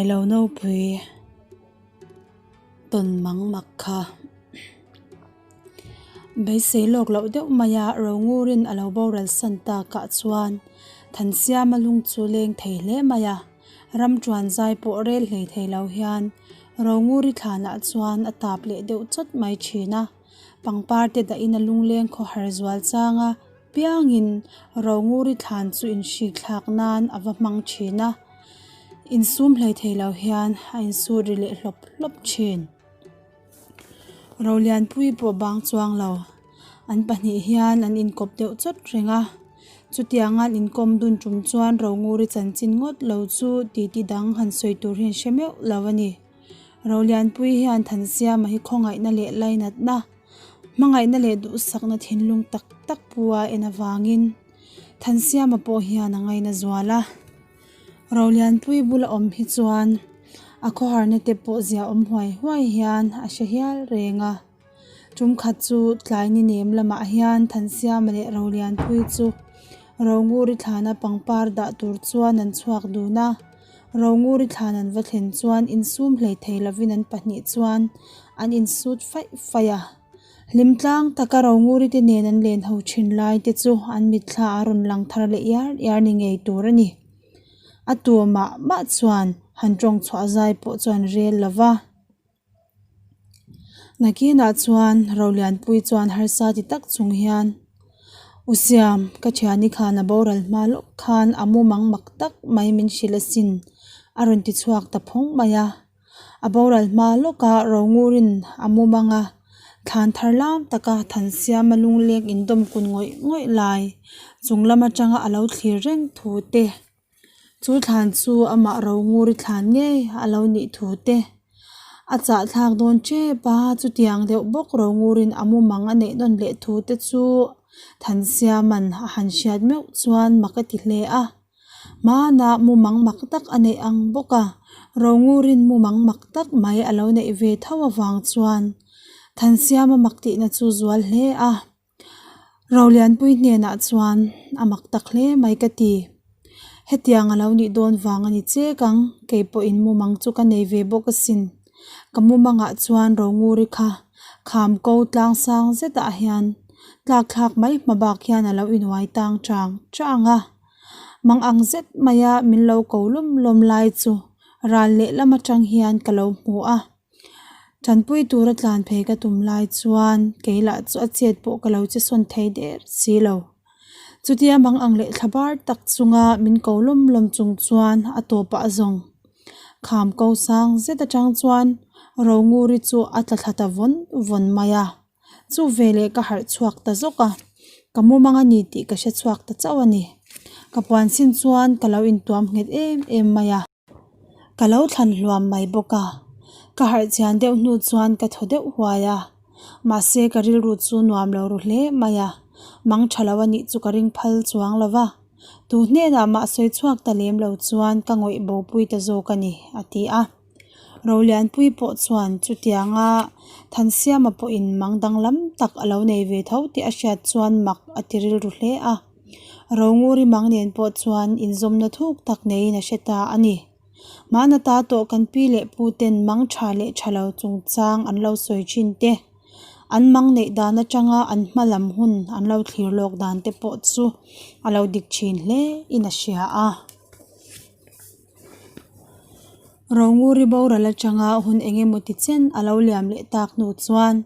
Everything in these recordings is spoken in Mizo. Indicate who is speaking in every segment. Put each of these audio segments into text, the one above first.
Speaker 1: Sailo Nopui tawn mang mak kha beisei lawk loh deuh mai a, Rongurin a lo boral san takah chuan Thansiama lung chu leng thei hle mai a, ram tuan zai pawh rel hlei thei lo hian Ronguri thlanah chuan a tap leh deuh chawt mai thin a. Pangpar te dahin a lungleng khawhar zual chang a, piangin Ronguri thlan chu inhrik thlak nan a va hmang thin a, insum hlei thei lo hian a insut ri leh hlawp hlawp thin. Rolianpui pawh bang chuang lo, an pahnih hian an inkawp deuh chawt reng a, chutianga an inkawm dun tum chuan Ronguri chanchin ngawt lo chu titi dang han sawi tur hi an hre meuh lo a ni. Rolianpui hian Thansiama hi khawngaihna leh lainatna, hmangaihna leh duhsakna thinlung tak tak pu a en avangin Thansiama pawh hian a ngaina zual a. Rolianpui bula awm hi chuan a khawharna te pawh zia awm huai huai hian a hre hial reng a. Tum khat chu tlai ni nem lamah hian Thansiama leh Rolianpui chu Ronguri thlana pangpar dah tur chuan an chhuak dun a. Ronguri thlan an va thlen chuan insum hlei thei lovin an pahnih chuan an insut faih faih a. Hlim tlang taka Ronguri te nen an len ho thin lai te chu an mitthla a rawn lang thar leh iar iar ni ngei tur a ni. A tur mah mah chuan han tawng chhuah zai pawh chuan rel lo va. Nakinah chuan Rolianpui chuan harsa ti tak chung hian, U Siam, ka thiani khan a boral hma lawk khan a mumang mak tak mai min hrilh asin, a rawn ti chhuak ta phawng mai a. A boral hma lawka Rongurin a mumang a, thlan thar lam taka Thansiama lungleng indawm kun ngawih ngawih lai chung lam atanga a lo thlir reng thu te. Chu thlan chu amah ro nguri thlan ngei a lo nih thu te a chah thlak dawn tep a, chutiang deuh bawk ro ngurin a mumang a neih nawn leh thu te chu Thansiama'n a han hriat meuh chuan mak a ti hle a. Hmanah mumang mak tak a neih ang bawk a, ro ngurin mumang mak tak mai a lo neih ve tho avang chuan Thansiama mak tihna chu zual hle a. Rolianpui hnenah chuan a mak tak hle mai ka ti. Hetiang a lo nih dawn vang a ni chek ang, kei pawhin mumang chu ka nei ve bawk asin. Ka mumangah chuan Ronguri kha kham ko tlang sang zetah hian tlak thlak mai hma bak hian a lo inuai tang chang chang a. Mang ang zet maia min lo ko lawm lawm lai chu ral lehlam atang hian ka lo hmu a. Tanpui tura tlan phei ka tum lai chuan kei lah chu a chet pawh ka lo che sawn thei der si lo. Chutia mang ang leh thla bar tak chunga min ko lawm lawm chung chuan a tawpah a zawng. Kham ko sang zet atang chuan Ronguri chu a tla thla ta vawn vawn mai a. Chu veleh ka harh chhuak ta zawk a, ka mumang a ni tih ka hre chhuak ta chauh a ni. Ka puan sin chuan ka lo intuam nghet em em mai a. Ka lo thlan hluam mai bawk a, ka harh chian deuh hnu chuan ka thaw deuh huai a, mahse ka rilru chu nuam lo ru hle mai a, mang tha lo a nih chu ka ring phal chuang lo va, tu hnenah mah sawi chhuak ta lem lo chuan ka ngawih bo pui ta zawk a ni, a ti a. Rolianpui pawh chuan chutianga Thansiama pawhin mang danglam tak a lo nei ve tho tih a hriat chuan mak a ti rilru hle a. Ronguri mang nen pawh chuan inzawmna thuk tak neiin a hre ta a ni. Mahna ta tawh kan pi leh pu ten mang tha leh tha lo chungchang an lo sawi thin te, an mang neih dan atanga an hma lam hun an lo thlir lawk dan te pawh chu a lo dik thin hle in a hria a. Ronguri boral atanga hun eng emaw ti chen a lo liam leh tak hnu chuan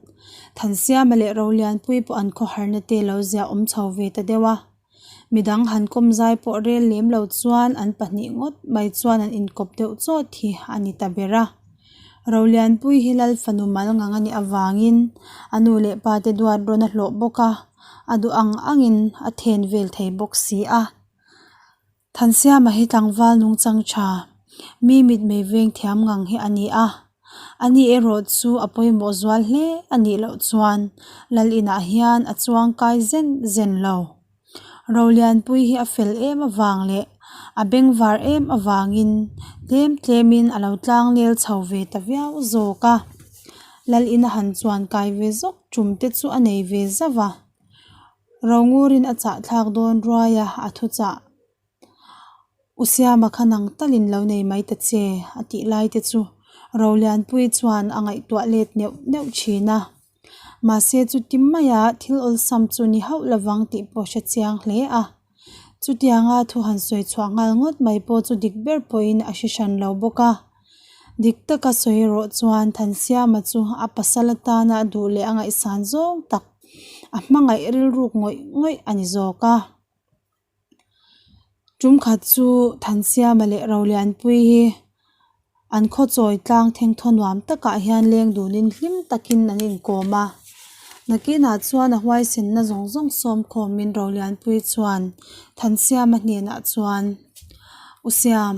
Speaker 1: Thansiama leh Rolianpui pawh an khawharna te lo ziah awm chho ve ta deuh a. Midang han kawm zai pawh rel lem lo chuan an pahnih ngawt mai chuan an inkawp deuh chawt hi a ni ta ber a. Rolianpui hi Lal fanu mal ngang a nih avangin a nu leh pa te duat rawn a hlawh bawk a, a duh ang angin a then vel thei bawk si a. Thansiama hi tlangval nungchang tha, mi mitmei veng thiam ngang hi a ni a. Ani erawh chu a pawimawh zual hle a nih loh chuan lal inah hian a chuang kai zen zen lo. Rolianpui hi a fel em avang leh a bengvar em avangin tlem tlemin a lo tlang nel chho ve ta viau zawk a. Lal ina han chuan kai ve zawk tum te chu a nei ve zauh a. Rongurin a chah thlak dawn ruai a, a thu chah. U Siama kha nang talin lo nei mai ta che a tih lai te chu Rolianpuii chuan a ngaihtuah let neuh neuh thin a. Mahse chuti maia thil awlsam chu ni hauh lovang tih pawh hre chiang hle a. Chutianga thu han sawi chhuah nghal ngawt mai pawh chu dik ber pawhin a hre hran lo bawk a. Dik taka sawi erawh chuan Thansiama chu a pasal atana a duh leh a ngaihsan zawng tak a hmangaih rilruk ngawih ngawih a ni zawk a. Tum khat chu Thansiama leh Rolianpuii hi an khaw chawi tlang thengthaw nuam takah hian leng dunin hlim takin an inkawm a. Nakinah chuan a huaisenna zawng zawng sawm khawmin Rolianpuii chuan Thansiama hnenah chuan, U Siam,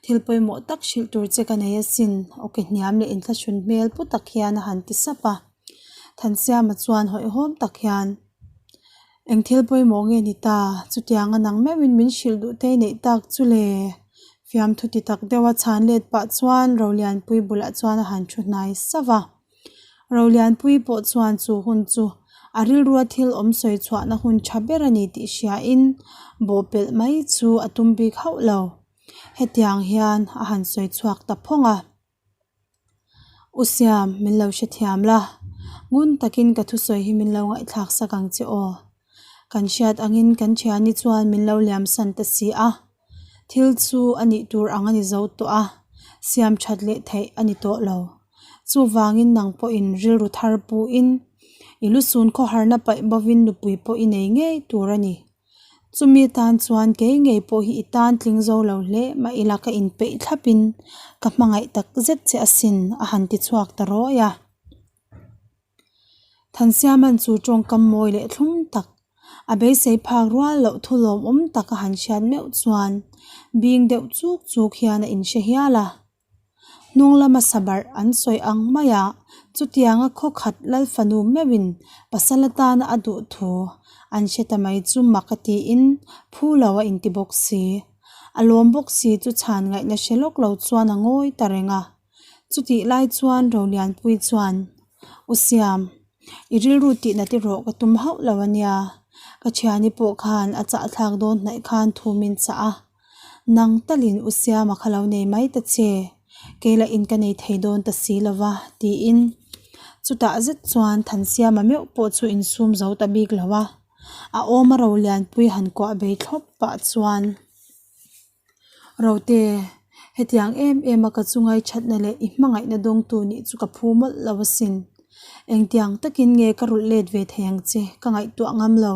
Speaker 1: thil pawimawh tak hrilh tur che ka nei asin, awke hniam leh inthlahrun hmel pu tak hian a han ti sap a. Thansiama chuan hawihhawm tak hian, Eng thil pawimawh nge ni ta? Chutianga nang meuhin min hrilh duh te neih tak chu le? Fiamthu ti tak deuha chhan let pah chuan Rolianpui bulah chuan a han thu hnai sauh a. Rolianpui pawh chuan chu hun chu a rilrua thil awm sawi chhuahna hun tha ber a ni tih hriain bawhpelh mai chu a tum bik hauh lo. Hetiang hian a han sawi chhuak ta phawng a. U Siam, min lo hrethiam la. Ngun takin ka thusawi hi min lo ngaihthlak sak ang che aw. Kan hriat angin kan thiani chuan min lo liamsan ta si a. Thil chu a nih tur ang a ni zo tawh a, siam that leh theih a ni tawh lo. Chuvangin nang pawhin rilru thar puin, i lusun khawharna paih bovin nupui pawh i nei ngei tur a ni. Chumi tan chuan kei ngei pawh hi i tan tling zo lo hle mah ila ka inpeih thlapin ka hmangaih tak zet che asin a han ti chhuak ta rawi a. Thansiaman chu tawngkam mawi leh thlum tak a beisei phak rual loh thu lawmawm tak a han hriat meuh chuan bing deuh chuk chuk hian a inhre hial a. Hnung lama sabarh an sawi ang maia chutianga khaw khat Lalfanu meuhin pasal atana a duh thu an hre ta mai chu mak a tiin phu lo a inti bawk si. A lawm bawk si chu chhan ngaihna hre lawk lo chuan a ngawi ta reng a. Chutih lai chuan Rolianpui chuan, U Siam, i rilru tihna ti rawh ka tum hauh lo a nia. Ka thiani pawh khan a chahthlak dawn hnaih khan thu min chah a. Nang talin U Siama kha lo nei mai ta che, kei lah in ka nei thei dawn ta si lo va, tiin. Chutah zet chuan Thansiama meuh pawh chu insum zo ta bik lo a, a awma Rolianpui han kuah bei thlawp pah chuan, Rote, hetiang em em a ka chungai thatna leh i hmangaihna dawngtu nih chu ka phu mawlh lo asin. Engtiang takin nge ka rulh let ve thei ang che ka ngaihtuah ngam lo.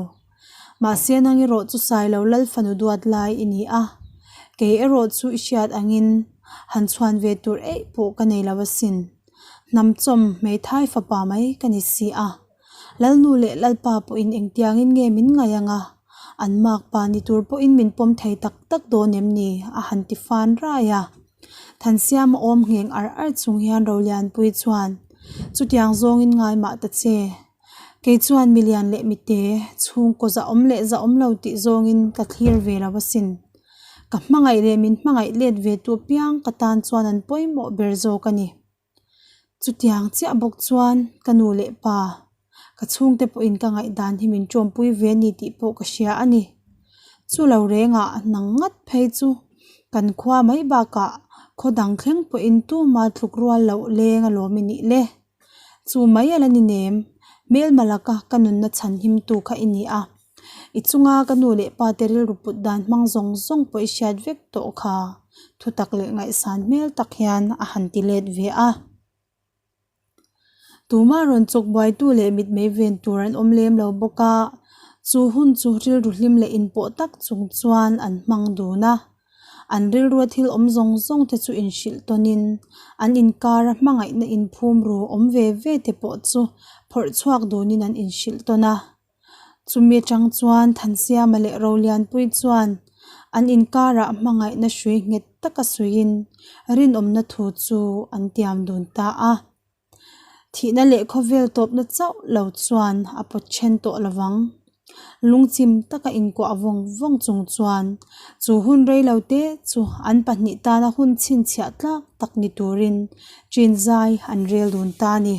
Speaker 1: Mahse nang erawh chu Sailo Lal fanu duat lai i ni a, kei erawh chu i hriat angin han chhuan ve tur eih pawh ka nei lo asin. Hnam chawm hmeithai fapa mai ka ni si a. Lalnu leh Lalpa pawhin engtiangin nge min ngaih ang a, an makpa ni tur pawhin min pawm thei tak tak dawn em ni? a han ti fan rai a. Thansiama awm ngheng ar ar chung hian Rolianpui chuan, Chutiang zawngin ngai mah ta che. Kei chuan milian leh mite, chhungkaw zahawm leh zahawm lo tih zawngin ka thlir ve lo asin. Ka hmangaih leh min hmangaih let ve tu apiang ka tan chuan an pawimawh ber zawk a ni. Chutiang chiah bawk chuan ka nu leh pa, ka chhungte pawhin ka ngaihdan hi min tawmpui ve a ni tih pawh ka hria a ni. Chu lo rengah nang ngat phei chu kan khua mai bakah khaw dang thleng pawhin tuma tluk rual loh leng alawm i nih le. Chu mai a la ni nem, hmelma laka ka nunna chhan himtu kha i ni a. I chunga ka nu leh pa te rilru put dan hmang zawng zawng pawh i hriat vek tawh kha, thutak leh ngaihsan hmel tak hian a han ti let ve a. Tumah rawn chawk buaitu leh mitmei ven tur an awm lem lo bawk a, chu hun chu rilru hlim leh inpawh tak chung chuan an hmang dun a. An rilrua thil awm zawng zawng te chu inhrilh tawnin an inkara hmangaihna inphum ru awm ve ve te pawh chu phawrh chhuak dunin an inhrilh tawn a. Chumi atang chuan Thansiama leh Rolianpui chuan an inkarah hmangaihna hrui nghet taka suiin rinawmna thu chu an tiam dun ta a. Thihna leh khawvel tawpna chauh lo chuan a pawt then tawh lovang. Lungchim taka inkuah vawng vawng chung chuan chu hun rei lo te chu an pahnih tana hun chhinchhiah tlak tak ni turin ṭin zai an rel dun ta a ni.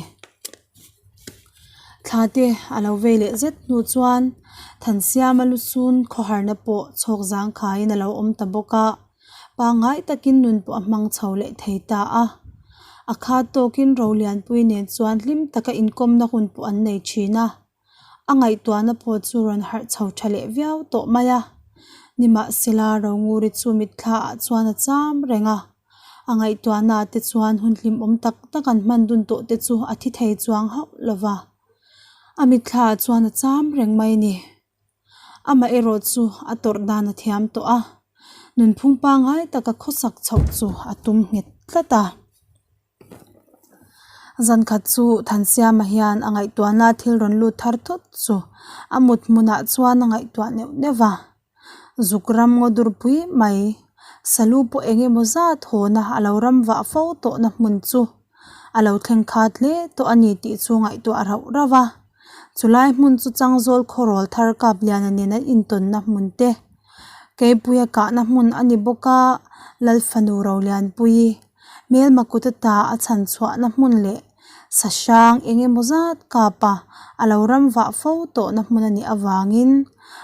Speaker 1: Thla te a lo vei leh zet hnu chuan Thansiama lusun khawharna pawh chhawk zangkhaiin a lo awm ta bawk a. Pangngai takin nun pawh a hmang chho leh thei ta a. A khat tawkin Rolianpui nen chuan hlim taka inkawmna hun pawh an nei thin a. A ngaihtuahna pawh chu rawn harh chho tha leh viau tawh mai a. Nimahsela Ronguri chu mitthla ah chuan a cham reng a. A ngaihtuahna ah te chuan hun hlimawm tak tak an hman dun tawh te chu a thi thei chuang hauh lo va. A mitthla ah chuan a cham reng mai a ni. Amaherawh chu a tawrh dan a thiam tawh a, nunphung pangngai taka khawsak chhoh chu a tum nghet tlat a. Zankhat chu Thansiama hian a ngaihtuahna thil rawn lut thar thut chu a mut hmunah chuan a ngaihtuah neuh neuh va. Zuk ram ngaw durpui mai, salu pawh eng emaw zat hawna a lo ram vah fo tawhna hmun chu a lo thleng khat hle tawh a ni tih chu ngaihtuah rauh rauh a. Chulai hmun chu Changzawl khawrawl thar Kapliana nen an intawnna hmun te, Keipuia kahna hmun a ni bawk a, Lalfanu Rolianpuii hmelma kut ata a chhan chhuahna hmun leh sa hrang eng emaw zat kapa a lo ram vah fo tawhna hmun a nih avangin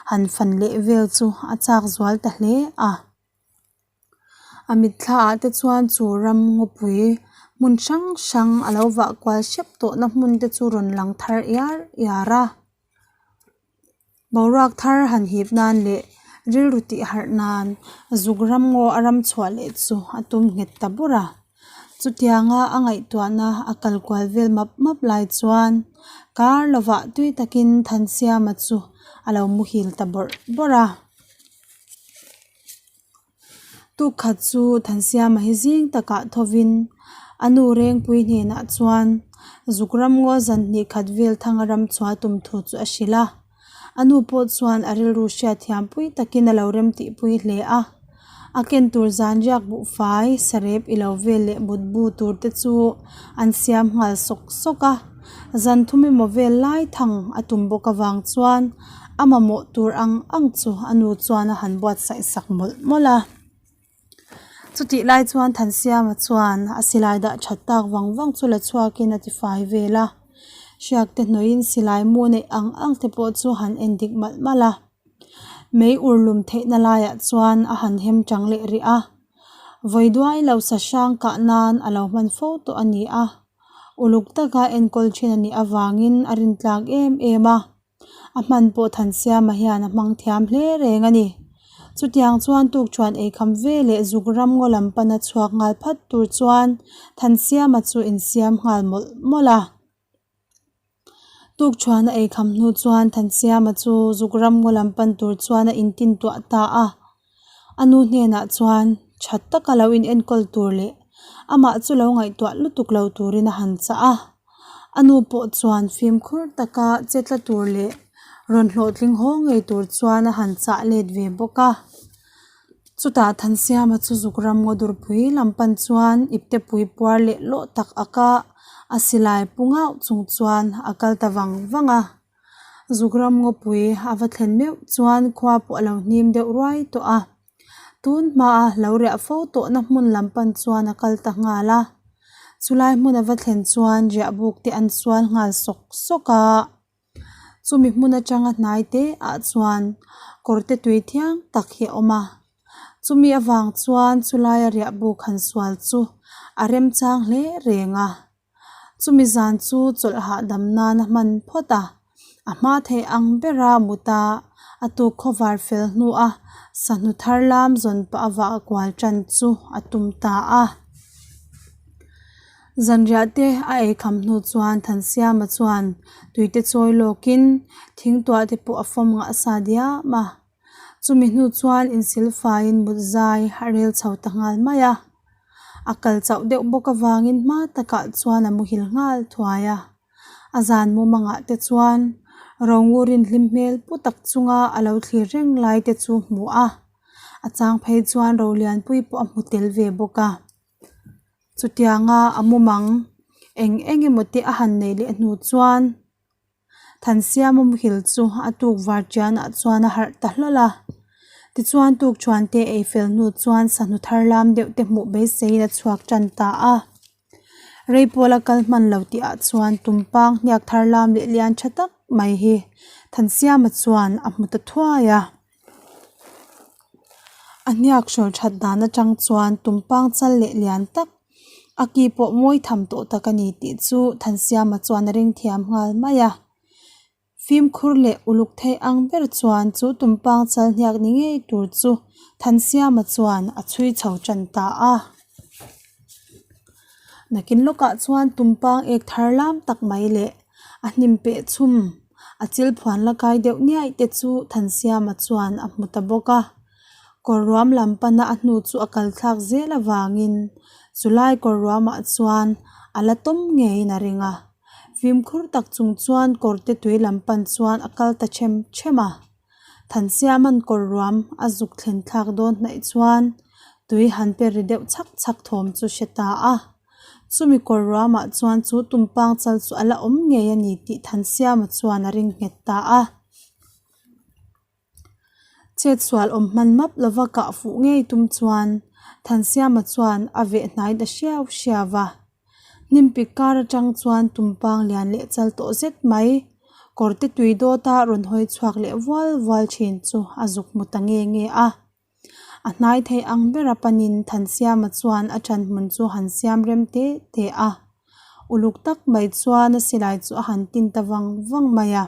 Speaker 1: han fan leh vel chu a chak zual ta hle a. A mitthla ah te chuan chu ram ngawpui hmun hrang hrang a lo vah kual hrep tawhna hmun te chu rawn lang thar iar iar a. Boruak thar han hip nan leh rilru tih harh nan zuk ram ngaw a ram chhuah leh chu a tum nghet ta bur a. Chutianga a ngaihtuahna a kal kual vel map map lai chuan kar lovah tui takin Thansiama chu a lo muhil ta bawrh bawrh a. Tukkhat chu Thansiama hi zing takah thovin a nu Rengpui hnenah chuan zuk ram ngaw zan hnih khat vel thanga ram chhuah tum thu chu a hrilh a. A nu pawh chuan a rilru hriatthiam pui takin a lo rem tihpui hle a. A ken tur zan riak buhfai, sarep i lo vel leh mutbu tur te chu an siam nghal sawk sawk a. Zan thum emaw vel lai thang a tum bawk avang chuan a mamawh tur ang ang chu a nu chuan a han buatsaih sak mawlh mawlh a. Chutih lai chuan Thansiama chuan a silai dah that tak vang vang chu la chhuakin a tifai vel a. Hriak te hnawhin silai mu neih ang ang te pawh chu han en dik malh malh a. Mei ur lum theihna laiah chuan a han hem chang leh rih a. Vawi duai lo sa hrang kah nan a lo hman fo tawh a ni a. Uluk taka enkawl thin a nih avangin a rintlak em em a, a hman pawh Thansiama hian a hmang thiam hle reng a ni. Chutiang chuan tukṭhuan eikham ve leh zuk ram ngaw lam pana chhuak nghal phat tur chuan Thansiama chu insiam nghal mawlh mawlh a. Tukṭhuan a eikham hnu chuan Thansiama chu zuk ram ngaw lam pan tur chuan a intin tuah ta a. A nu hnenah chuan tha taka lo in enkawl tur leh amah chu lo ngaihtuah lutuk lo turin a han chah a. A nu pawh chuan fimkhur taka che tla tur leh rawn hlawhtling haw ngei tur chuan a han chah let ve bawk a. Chutah Thansiama chu zuk ram ngaw durpui lam pan chuan iptepui puar leh lawh tak ak a, a silai pu ngauh chung chuan a kal ta vang vang a. Zuk ram ngawpui a va thlen meuh chuan khua pawh a lo hnim deuh ruai tawh a. Tun hmaa lo riah fo tawhna hmun lam pan chuan a kal ta nghal a. Chulai hmun a va thlen chuan riah buk te an sual nghal sawk sawk a. Chumi hmun atanga hnai te ah chuan kawr te tui thiang tak hi a awm a. Chumi avang chuan chulaia riah buk han sual chu a remchang hle reng a. Chumi zan chu chawlh hahdam nan a hman phawt a, a hma theih ang bera mut a, a tuk khawvar fel hnua sahnu thar lam zawn pah a vah kual tan chu a tum ta a. Zanriah te a eikham hnu chuan Thansiama chuan tuite chawi lawkin thingtuah te pawh a fawm ngah sa diam a. Chumi hnu chuan insilfaiin mut zai a rel chho ta nghal mai a. A kal chauh deuh bawk avangin hma takah chuan a muhil nghal thuai a. A zan mumangah te chuan Rongurin hlim hmel pu tak chunga a lo thlir reng lai te chu hmu a. A chang phei chuan Rolianpui pawh a hmu tel ve bawk a. Chutianga a mumang eng eng emaw te a han neih leh hnu chuan Thansiama muhil chu a tuk var tianah chuan a harh ta hlawl a. Tichuan tuk chuan te ei fel hnu chuan sahnu thar lam deuh te hmuh beiseiin a chhuak tan ta a. Rei pawla kal hman lo tih ah chuan tumpang hniak thar lam leh lian tha tak mai hi Thansiama chuan a hmu ta thuai a. A hniak hrawl that dan atang chuan tumpang chal leh lian tak a ki pawh mawi tham tawh tak a ni tih chu Thansiama chuan a ring thiam nghal mai a. Fimkhur leh uluk thei ang ber chuan chu tumpang chal hniak ni ngei tur chu Thansiama chuan a chhui chho tan ta a. Nakin lawkah chuan tumpang ek thar lam tak mai leh a hnim peh chhum a chil phuan la kai deuh niaih te chu Thansiama chuan a hmu ta bawk a. Kawr ruam lam pana a hnu chu a kal thlak zel avangin chulai kawr ruamah chuan a la tawm ngeiin a ring a. Fimkhur tak chung chuan kawr te tui lam pan chuan a kal ta them them a. Thansiama'n kawr ruam a zuk thlen thlak dawn hnaih chuan tui han pe ri deuh chhak chhak thawm chu hre ta a. Chumi kawr ruamah chuan chu tumpang chal chu a la awm ngei a ni tih Thansiama chuan a ring nghet ta a. Chetsual awm hman map lova kah fuh ngei tum chuan Thansiama chuan a veh hnai ta hriau hriau va. Hnim pik kar atang chuan tumpang lian leh chal tawh zet mai kawr te tui dawt a rawn hawi chhuak leh vual vual thin chu a zuk hmu ta nge nge a. A hnai thei ang bera panin Thansiama chuan a ṭan hmun chu han siam rem te te a. Uluk tak mai chuan a silai chu a han tin ta vang vang mai a.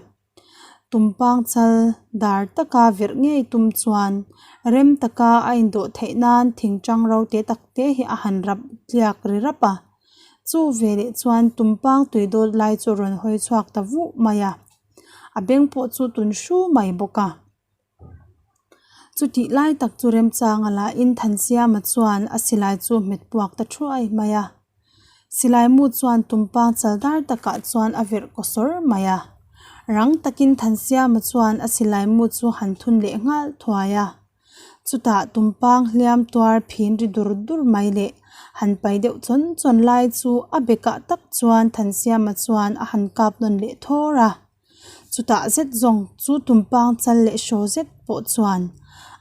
Speaker 1: Tumpang chal dar taka verh ngei tum chuan rem taka a indawh theih nan thing tang ro te tak te hi a han rap tliak ri rap a. Chu veleh chuan tumpang tui dawt lai chu a rawn hawi chhuak ta vuh mai a, a beng pawh chu tun hru mai bawk a. Chutih lai tak chu remchanga lahin Thansiama chuan a silai chu hmet puak ta thuai mai a. Silai mu chuan tumpang chal dar takah chuan a verh kaw sawr mai a. Rang takin Thansiama chuan a silai mu chu han thun leh nghal thuai a. Chutah tumpang hliam tuar phin ri dur dur mai leh han pai deuh chawn chawn lai chu a bekah tak chuan Thansiama chuan a han kap nawn leh thawr a. Chutah zet zawng chu tumpang chal leh hraw zet pawh chuan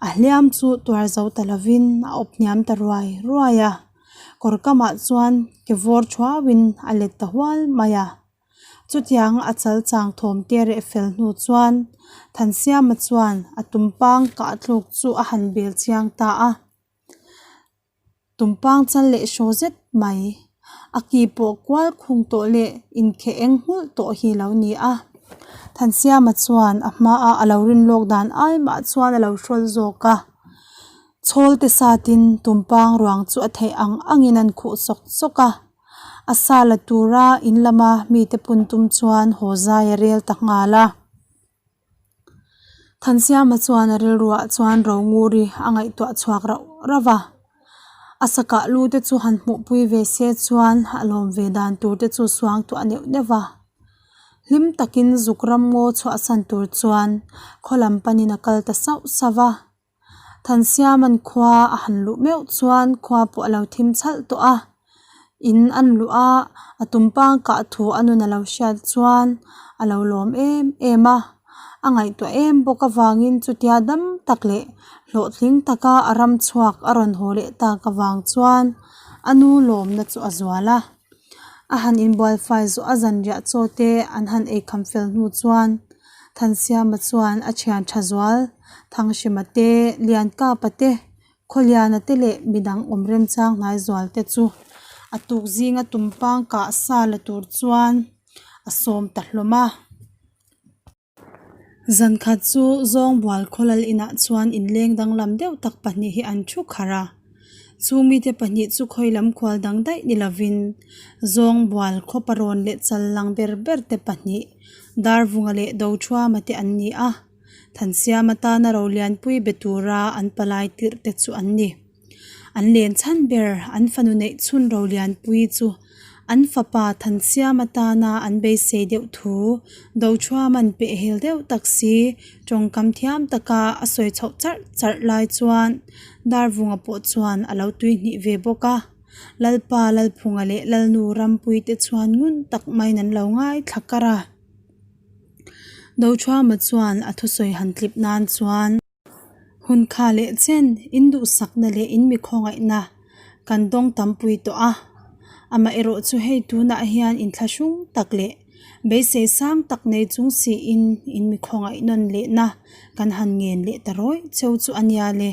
Speaker 1: a hliam chu tuar zo ta lovin a awp hniam ta ruai ruai a, kawr kamah chuan ke vawr thuauin a let ta hual mai a. Chutiang a chal chang thawm te reh fel hnu chuan Thansiama chuan a tumpang kah tluk chu a han bel chiang ta a. Tumpang chal leh hraw zet mai. A ki pawh kual khung tawh leh inkheh eng nghulh tawh hi lo ni a. Thansiama chuan a hmaah a lo rin lawk dan ai mah chuan a lo hrawl zawk a. Chhawl te satin tumpang ruang chu a theih ang angin an khuh sawk sawk a. A sa la tura in lama mite pun tum chuan haw zai a rel ta nghal a. Thansiama chuan a rilruah chuan Ronguri a ngaihtuah chhuak rauh rauh a, a sakah lu te chu han hmuhpui ve se chuan a lawm ve dan tur te chu suangtuah neuh neuh va. Hlim takin zuk ram ngaw chhuahsan tur chuan khaw lam panin a kal ta sauh sauh a. Thansiama'n khua a han luh meuh chuan khua pawh a lo thim chhalh tawh a, in an luh a, a tumpang kah thu a nun a lo hriat chuan a lo lawm em em a, a ngaihtuah em bawk avangin chutia dam tak leh hlawhtling taka a ram chhuak a rawn haw leh tak avang chuan a nu lawmna chu a zual a. A han inbual fai zawh a zanriah chaw te an han eikham fel hnu chuan Thansiama chuan a thian tha zual Thanghrima te, Liankapa te, Khawliana te leh midang awm remchang hnai zual te chu a tuk zinga tumpang kah sa la tur chuan a sawm ta hlawm a. Zan khat chu Zawngbual khawlal inah chuan inleng danglam deuh tak pahnih hi an thu kharh a. Chu mite pahnih chu khawi lam khual dang daih ni lovin Zawngbual khaw parawn leh chal lang ber ber te pahnih Darvunga leh Dothuama te an ni a. Thansiama tana Rolianpui be tura an palai tirh te chu an ni. An len chhan ber an fanu neih chhun Rolianpui chu an fapa Thansiam atana an beisei deuh thu Dochhuaman pehhel deuh tak si tawngkam thiam taka a sawi chhoh charh charh lai chuan Darvunga pawh chuan a lo tuihnih ve bawk a, Lalpa Lalphunga leh Lalnu Rampuite chuan ngun tak maiin an lo ngaithla kar a. Dochhuama chuan a thusawi han tlip nan chuan. Hun kha leh chen in duhsakna leh in mi khawngaihna kan dawng tampui tawh a, amaherawh chu hei tunah hian inthlahrung tak leh beisei sang tak nei chung siin in mi khawngaih nawn lehna kan han ngen leh ta rawih cheu chu a nia le.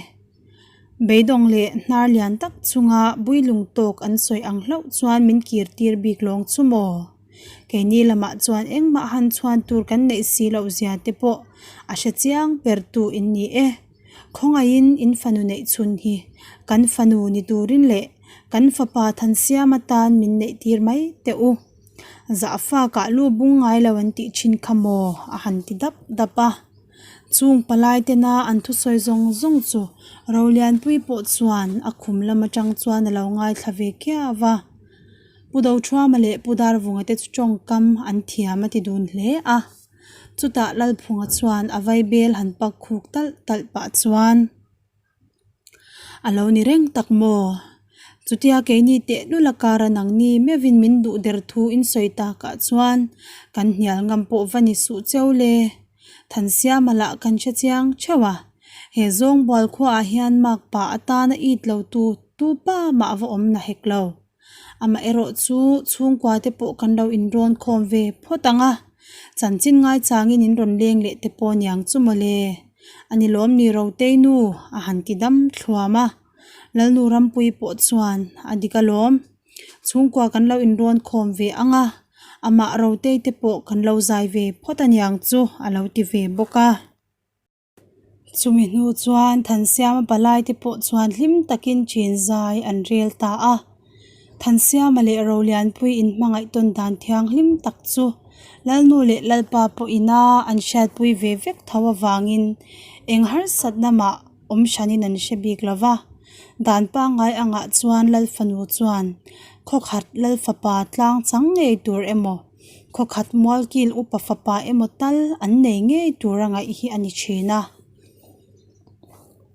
Speaker 1: Beidawng leh hnar lian tak chunga builung tawk an sawi ang hlauh chuan min kir tir bik lawng chu maw? Keini lamah chuan engmah han chhuan tur kan neih si loh zia te pawh a hre chiang ber tu in ni e. Khawngaihin in fanu neih chhun hi kan fanu ni turin leh kan fapa Thansiam atan min neih tir mai teh u. Zahfakah lu bung ngai lo an tih thin kha maw? a han ti dap dap a. Chung palai tena an thusawi zawng zawng chu Rolianpui pawh chuan a khum lam atang chuan a lo ngaithla ve kiau a. Pu Dothuama leh Pu Darvunga te chu tawngkam an thiam a ti dun hle a. Chutah Lalphunga chuan a vaibel han pak khuk talh talh pah chuan. A lo ni reng tak maw? Chutia keini tehlul a kara nangni meuhin min duh der thu in sawi takah chuan kan hnial ngam pawh va ni suh cheu le. Thansiama lah kan hre chiang theuh a, he zawngbual khuaah hian makpa atana it lo tu tu pa mah va awm na hek lo. Amaherawh chu chhungkua te pawh kan lo inrawn khawm ve phawt ang a, chanchin ngaichangin in rawn leng leh te pawh niang chu mawle. A ni lawm ni Rotei nu a han ti dam thluam a, Lalnu Rampuii pawh chuan a dik alawm. Chhungkua kan lo inrawn khawm ve ang a, amah Rotei te pawh kan lo zai ve phawt a niang chu a lo ti ve bawk a. Chumi hnu chuan Thansiama palai te pawh chuan hlim takin chin zai an rel ta a. Thansiama leh Rolianpui inhmangaih tawn dan thianghlim tak chu Lalnu leh Lalpa pawhina an hriatpui ve vek tho avangin eng harsatna mah awm hranin an hre bik lo va. Dan pangngai angah chuan Lalfanu chuan khawkhat Lalfapa tlang chang ngei tur emaw Khawkhat mualkil upa fapa emaw tal an nei ngei tur a ngaih hi a ni thin a.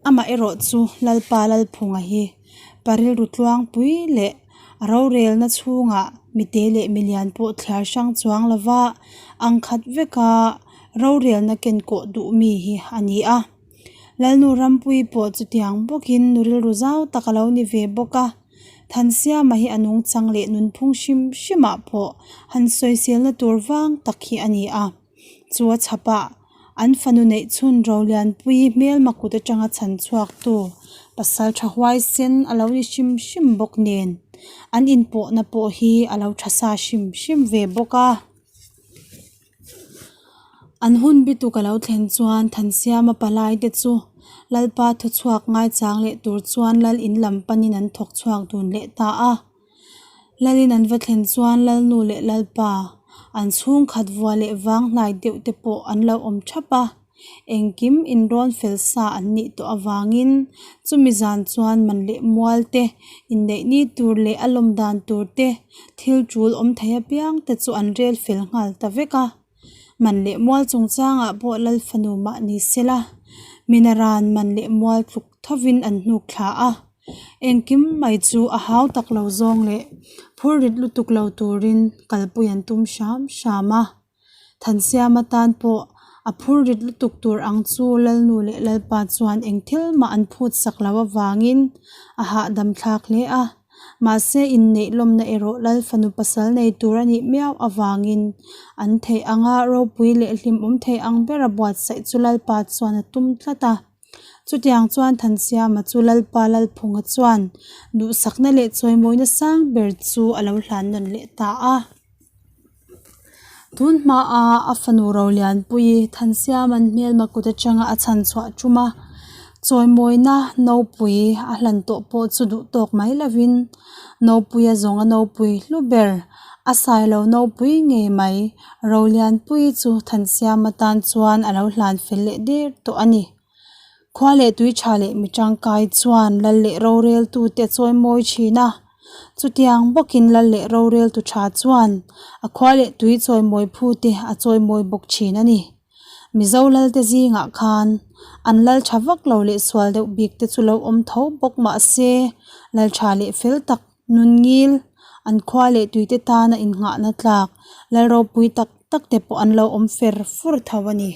Speaker 1: Amah erawh chu Lalpa Lalphunga hi pa rilru tluangpui leh a rorelna chhungah mite leh milian pawh thliar hrang chuang lova ang khat veka rorelna kenkawh duh mi hi a ni a. Lalnu Rampuii pawh chutiang bawkin nu rilru zau tak a lo ni ve bawk a. Thansiama hi a nungchang leh nunphung hrim hrimah pawh han sawiselna tur vang tak hi a ni a. Chu a chhapah an fanu neih chhun Rolianpuii hmelma kut atanga chhan chhuaktu pasal tha huaisen a lo ni hrim hrim bawk nen an inpawhna pawh hi a lo tha sa hrim hrim ve bawk a. An hun bituk a lo thlen chuan Thansiama palai te chu Lalpa thuchhuak ngaichang leh tur chuan Lal in lam panin an thawk chhuak dun leh ta a. Lalin an va thlen chuan Lalnu leh Lalpa an chhungkhat vua leh vang hnai deuh te pawh an lo awm thap a. Engkim inrawn fel sa an nih tawh avangin chumi zan chuan man leh mual te, inneih ni tur leh a lawm dan tur te, thil tul awm thei apiang te chu an rel fel nghal ta vek a. Man leh mual chungchangah pawh Lal fanu mah ni sela, Minaran man leh mual tluk thovin an hnuk thla a. Engkim mai chu a hau tak lo zawng leh phur rit lutuk lo turin kalpui an tum hram hram a. Thansiama tan pawh a phur rit lutuk tur ang chu Lalnu leh Lalpa chuan eng thil mah an phut sak lo avangin a hahdam thlak hle a. Mahse inneih lawmna erawh Lal fanu pasal nei tur a nih miau avangin an theih anga ropui leh hlimawm thei ang bera buatsaih chu Lalpa chuan a tum tlat a. Chutiang chuan Thansiama chu Lalpa Lalphunga chuan duhsakna leh chawimawina sang ber chu a lo hlan nawn leh ta a. Tun hmaa a fanu Rolianpuii Thansiama'n hmelma kut atanga a chhan chhuah tum a, chawimawina nopui a hlan tawh pawh chu duh tawk mai lovin nopui a zawng a nopui hlu ber a sailo nopui ngei mai Rolianpuii chu Thansiama tan chuan a lo hlan fel leh der tawh a ni. Khua leh tui tha leh mi tangkai chuan lal leh roreltute a chawimawi thin a, chutiang bawkin lal leh roreltu tha chuan a khua leh tui chawimawi phute a chawimawi bawk thin a ni. Mizo lalte zingah khan an lal tha vak lo leh sual deuh bik te chu lo awm tho bawk mah se lal tha leh fel tak nun ngil an khua leh tuite tana innghahna tlak lal ropui tak tak te pawh an lo awm fer fur tho a ni.